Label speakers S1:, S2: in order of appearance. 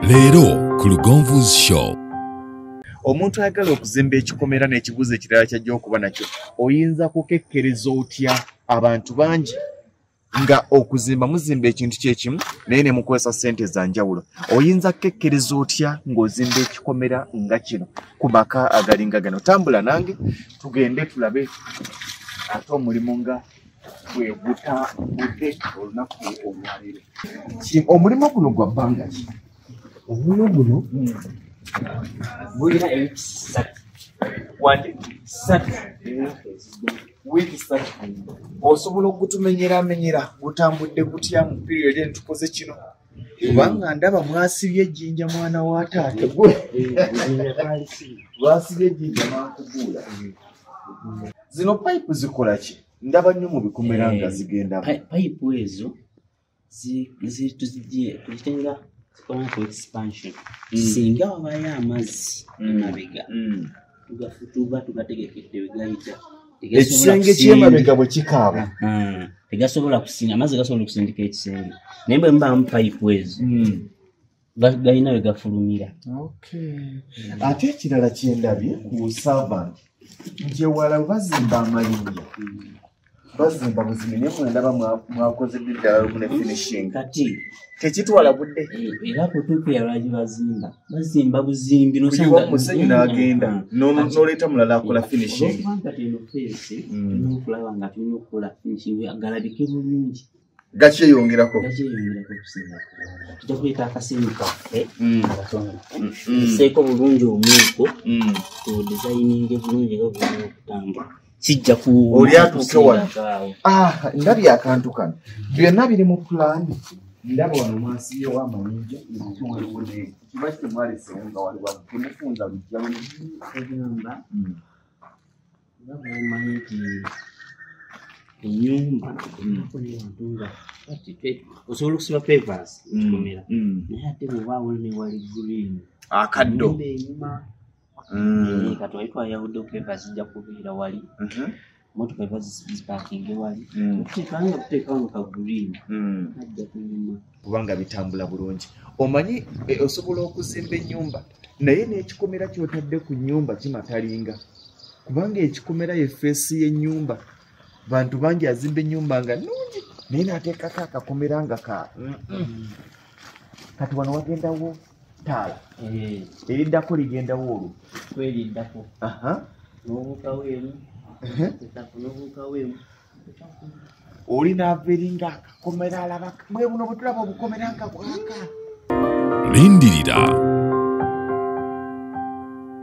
S1: Leero ku Lugonvu's Show.
S2: Omuntu ayagala okuzimba ekikomera n'ekibuuzo ekirala kyajja okuba nakyo, oyinza kukekkereza otya abantu bangi nga okuzimba muzimba ekintu kyekimu naye ne mukozesa ssente za njawulo? Oyinza kukekkereza otya ng'ozimba ekikomera nga kino ku maka agalinga gano? Tambula nange tugende tulabe ate omulimu nga bwe gutambudde olunaku olwaleero. Omulimu guno gwa bbanga ki?
S3: Omulimu guno gulina ewiiki 3.
S2: Wandi?
S3: 3.
S2: Wiiki 3. Osobola okutumenyeramenyera gutambudde gutya mu period eno tukoze kino? Kubanga ndaba mwasibye ejjinja mwana wa taata. Lwasibye ejjinja mwakuguula. Zino payipu zikola ki? Ndaba nnyo mu bikomera nga zigenda.
S3: Payipu ezo tuzitenga zikola ku expansion. Singa wabayo amazzi emabega, tuba tugategekedde we gayita.
S2: Ekisenge ky'emabega bwe kikaaba.
S3: Tegasobola kusinda, amazzi gasobola okusindika ekisenge. Naye bwe mubaamu payipu ezo, galina we gafulumira.
S2: Ate ekirala kye ndabye ku servant nti ewala bwe bazimba amayinja, bazimba buzimbi, naye mwe ndaba mwakoze ddi ddala lumu ne finishing.
S3: Kati
S2: tekitwala budde.
S3: Era kutuuka lwaki bazimba? Bazimba buzimbi
S2: n'osanga omusenyu n'agenda, n'oleeta mulala akola finishing.
S3: Olwokubanga eno feesi, tulina okulaba nga tulina okukola finishing galabike bulungi.
S2: Gakyeyongerako.
S3: Gakyeyongerako okusinga. Tujja kuleeta akasenyu kaffe akatono. Tuseeko bulungi omuuko, tudizayininge bulungi nga bulina okutambula. Kijja ku
S2: oli atuuke wano. Ndabye akantu kano. Byonna biri mu pulaani. Ndaba wano mwasibyewo amayinja, waliwo ne kiba temwaleseewo nga waliwo temufunza lujja luno.
S3: Egamba nga bw'omanyi nti ennyumba eriko nga osobola okusiba papers mu kikomera, naye ate bw'obaawo ne wali green
S2: akaddo
S3: enyuma. Kati wali twayawudde papers zijja kubeera wali, motoka eba zipakinge wali, tuteekanga tuteekawo ka green ajja kunyuma
S2: kubanga bitambula bulungi. Omanyi osobola okuzimba ennyumba naye n'ekikomera ky'otadde ku nnyumba kimatalinga, kubanga ekikomera ye feesi y'ennyumba. Bantu bangi azimba ennyumba nga nnungi naye n'ateekako akakomera nga ka kati wano wagendawo taala eriddako ligendawo olwo
S3: kweriddako n'obuukawo emu n'obuukawo emu
S2: oli n'ava eringa akakomera alaba bwe buno bwe tulaba obukomera nga bwaka.
S1: Lindirira